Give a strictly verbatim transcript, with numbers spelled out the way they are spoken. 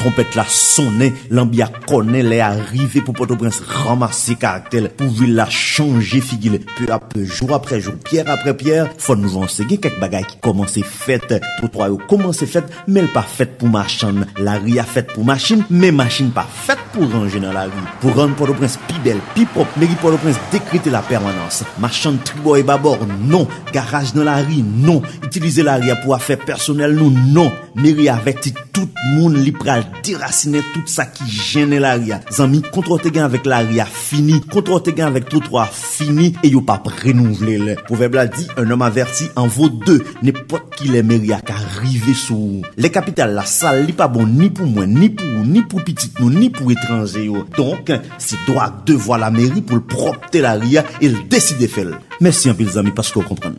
Twonpèt la sonnen, lanbi a kònen, lè a rive pou Pòtoprens ranmase karaktè l, pou vil la chanje figi l. Peu à peu, jou apre jou, pyè apre pyè, fò nou vanse. Gen kèk bagay ki kòmanse fèt. Twotwa yo kòmanse fèt, men l pa fèt pou machann. Lari a fèt pou machin, men machin pa fèt pou ranje nan lari. Pou rann Pòtoprens pi bèl, pi pwòp, meri Pòtoprens dekrete lapèmanans. Machann tribò e babò, non. Garaj nan lari, non. Itilize lari a pou afè pèsonèl nou, non. Meri avèti tout moun, li pral derasinen tout sa ki jennen lari a. Zanmi, kontra w te gen avèk lari a fini, kontra w te gen avèk twotwa a fini, e yo p ap renouvle l. Pwovèb la di, un homme averti en vaut deux. Nenpòt kilè meri a ka rive sou ou. Lè kapital la sal, li pa bon ni pou mwen, ni pou ou, ni pou pitit nou, ni pou etranje yo. Donk, se dwa ak devwa lameri pou l pwòpte lari a e l deside fè l. Mèsi anpil zanmi paske w konprann.